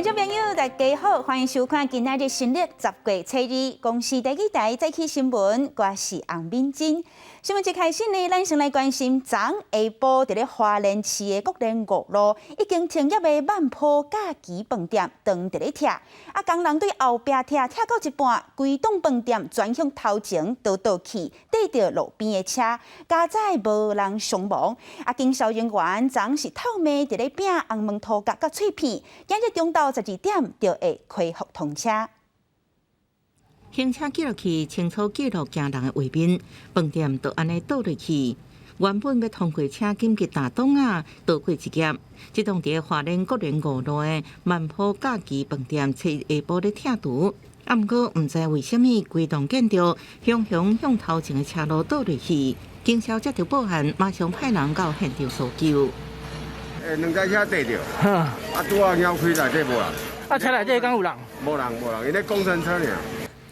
觀眾朋友，大家好，歡迎收看今仔日新曆10月初2公視第二台早起新聞，我是洪敏珍。新聞一開始呢，咱先來關心昨下晡佇咧花蓮市的國連五路已經停業的萬坡甲基飯店，當佇咧拆。啊，工人對後壁拆拆到一半，規棟飯店全向頭前倒倒去，硩著路邊的車，佳哉無人傷亡。啊，警消人員昨是透暝佇咧拚紅毛塗角佮碎片，今日中晝12點就會恢復通車。行車記錄器清楚記錄驚人的畫面，飯店就按呢倒落去。原本欲通過車緊急打擋仔，逃過一劫。這棟佇花蓮國連五路的萬坡甲基飯店，初一下晡咧拆除。啊，毋過毋知為啥物，規棟建築雄雄向頭前的車路倒落去。警消接到報案，馬上派人到現場搜救。欸，兩台車硩著，啊，拄仔咬開內底無人。啊，車內底敢有人？無人，無人，伊咧工程車爾。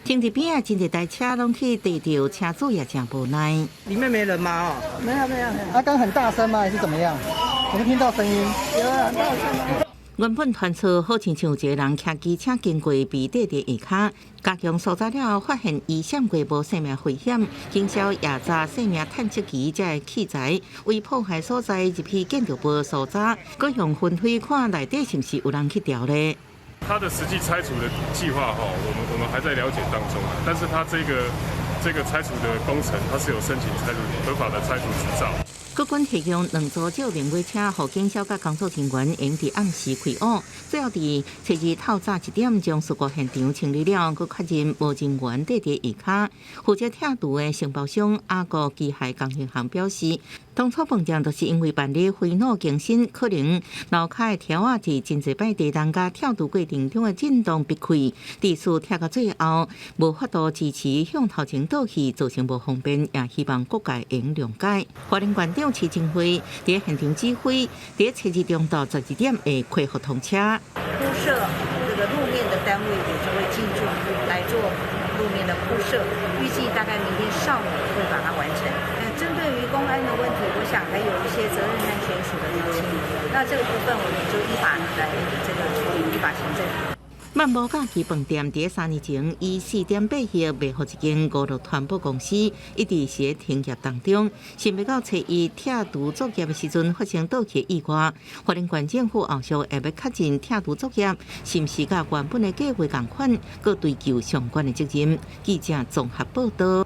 停佇邊仔，真濟台車攏去硩著，車主也誠無奈。裡面沒人嗎？哦，沒有沒有。啊，剛很大聲嗎？還是怎麼樣？有沒有聽到聲音？有啊，大聲。原本傳出好親像一個人騎機車經過，被硩佇下跤，加強搜查了後，發現伊閃過無生命危險，警消也查生命探測儀這个器材，為破壞所在入去建築物搜查，閣用分開看內底是毋是有人去牢咧。他的實際拆除的計劃哈，我們還在了解當中，但是他這個拆除的工程，他是有申請拆除合法的拆除執照。國軍提供兩組照明火車，予警消佮工作人員會佇暗時開挖。最後佇初二透早1點，將事故現場清理了，閣確認無人員硩佇下跤。負責拆除的承包商阿國機械工程行表示，當初飯店就是因為辦理非老更新，可能樓跤的條仔佇真濟擺地動佮拆除過程中的震動逼開，致使拆到最後無法度支持向頭前倒去，造成無方便，也希望各界會諒解。花蓮縣長徐正輝佇現場指揮，佇初二中晝12點會恢復通車。鋪設這個路面的單位也就會進駐來做路面的鋪設，預計大概明天上午會把它完成。針對於工安的問題，我想還有一些責任安全署的釐清，那這個部分我們就依法來這個處理，依法行政。萬坡甲基飯店佇3年前以4.8億賣予一間五樂團保公司，一直是停業當中。想袂到初一拆除作業的時陣發生倒去意外，花蓮縣政府後續會欲確認拆除作業是毋是佮原本的計畫仝款，閣追究相關的責任。記者綜合報道。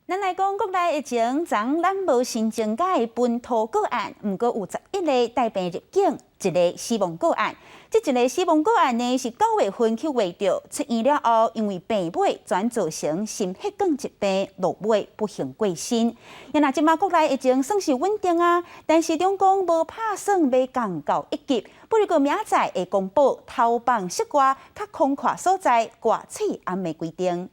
咱來講國內疫情，昨咱無新增加的本土個案，毋過有11個帶病入境，一个死亡個案。這一个死亡個案呢，是9月份去穢著，出院了後，因為病尾轉造成心血管疾病，落尾不幸過身。若這馬國內疫情算是穩定啊，但是中共無拍算欲降到一級，不如過明仔載會公布投放室外較空曠所在掛喙罨的規定。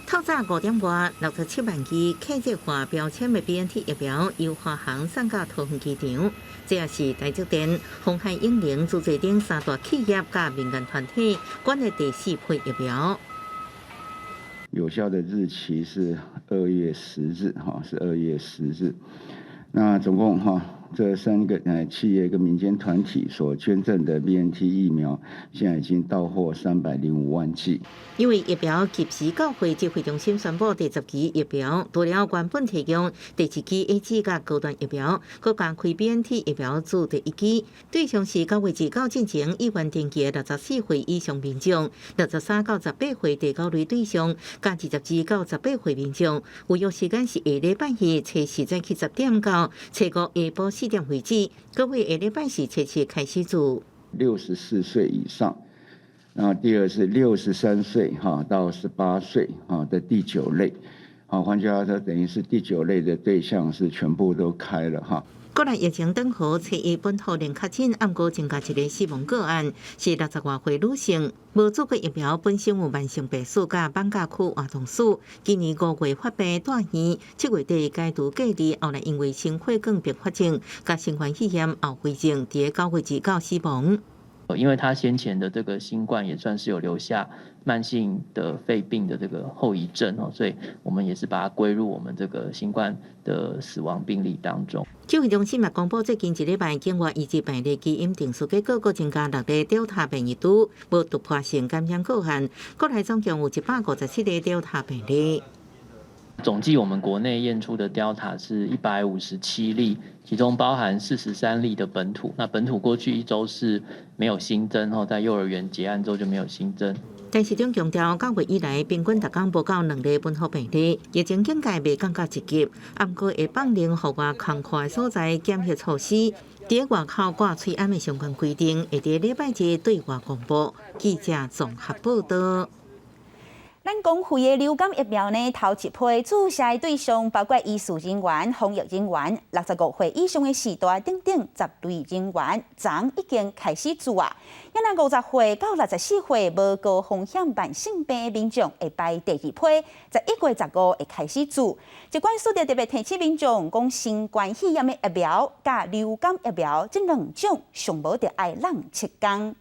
透早5點外，67萬劑客製化標籤的 BNT 疫苗由華航送到桃園機場。這也是台積電、鴻海永寧、諸濟等三大企業佮民間團體捐的第四批疫苗。有效的日期是2月10日，哈，是二月十日。那總共哈，這三個企業跟民間團體所捐贈的 BNT 疫苗，現在已經到貨305萬劑。因為疫苗及時到貨，指揮中心宣布第十期疫苗除了原本提供第二劑 AZ 佮高端疫苗，閣加開 BNT 疫苗做第一劑，對象是9月2號進前意願登記的64歲以上民眾，63到18歲第九類對象，佮22至18歲民眾。預約時間是下禮拜二初四早起10點到初五下晡4點為止，各位下禮拜四初七開始做。 64歲以上，然後第二是63歲哈到18歲哈的第九類，好，換句話說，等於是第九類的對象是全部都開了哈。國內疫情等候，初一本土連確診，毋過增加一个死亡個案，是60外歲女性，無注過疫苗，本身有慢性病史佮艋舺區活動史。今年5月發病蹛院，7月底解除隔離，後來因為心血管併發症佮新冠肺炎後遺症，佇九月2號死亡。因為他先前的這個新冠也算是有留下慢性的肺病的這個後遺症哦，所以我們也是把它歸入我們這個新冠的死亡病例當中。指揮中心嘛公布，最近一禮拜境外移入病例基因定序結果，閣增加六例 Delta 變異株，無突破性感染個案。國內總共有157例 Delta 病例。總計我們國內驗出的 Delta 是157例，其中包含43例的本土。那本土過去一周是沒有新增，後在幼兒園結案之後就沒有新增。陳時中強調，9月以來平均逐工無夠兩例本土病例，疫情警戒未降到一級，毋過會放任戶外空曠所在檢疫措施，佇外口掛喙罨的相關規定，會佇禮拜日對外公布。記者綜合報道。咱公費的流感疫苗呢，頭一批注射的對象包括醫事人員、防疫人員、65歲以上的序大等等十類人員，昨已經開始注啊。若50歲到64歲無高風險慢性病的民眾會排第二批，11月15會開始注。疾管署就特別提醒民眾，講新冠肺炎的疫苗佮流感疫苗這兩種上無著愛摃7工。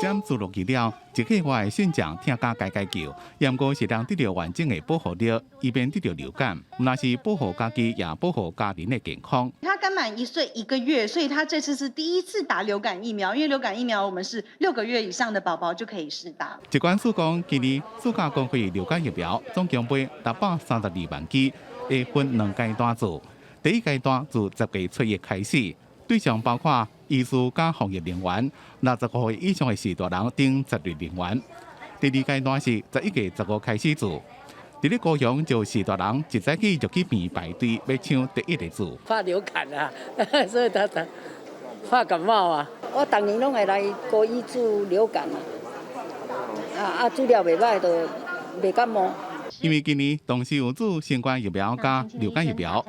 針注落去了，一個月的腎臟疼甲該該叫，毋過是能得著完整的保護力，以免得著流感。毋但是保護家己，也保護家人的健康。他剛滿1歲1個月，所以他這次是第一次打流感疫苗。因為流感疫苗我們是6個月以上的寶寶就可以施打。疾管署講，今年暑假公費流感疫苗總共買632萬劑，會分兩階段做。第一階段自10月初一開始，對象包括醫師佮防疫人員，65歲以上的序大人等十類人員。第二階段是11月15開始注。佇咧高雄就序大人一早起就去邊排隊欲搶第一個注。怕流感啊，所以他怕感冒啊。我逐年攏會來高醫注流感啊，注了袂䆀，就袂感冒。因為今年同時有注新冠疫苗佮流感疫苗，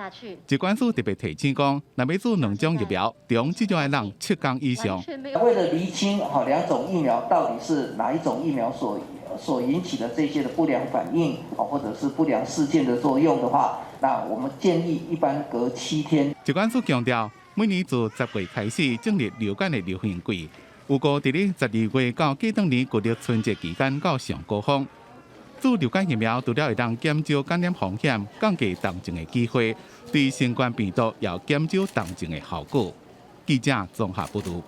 疾管署特別提醒講，若欲注兩種疫苗，中至少愛摃7工以上。為了釐清哈兩種疫苗到底是哪一種疫苗所引起的這些的不良反應啊，或者是不良事件的作用的話，那我們建議一般隔7天。疾管署強調，每年自10月開始進入流感的流行季，預估佇咧12月到過當年舊曆春節期間到上高峰。注流感疫苗除了會當減少感染風險、降低重症的機會，對新冠病毒也有減少重症的效果。記者綜合報道。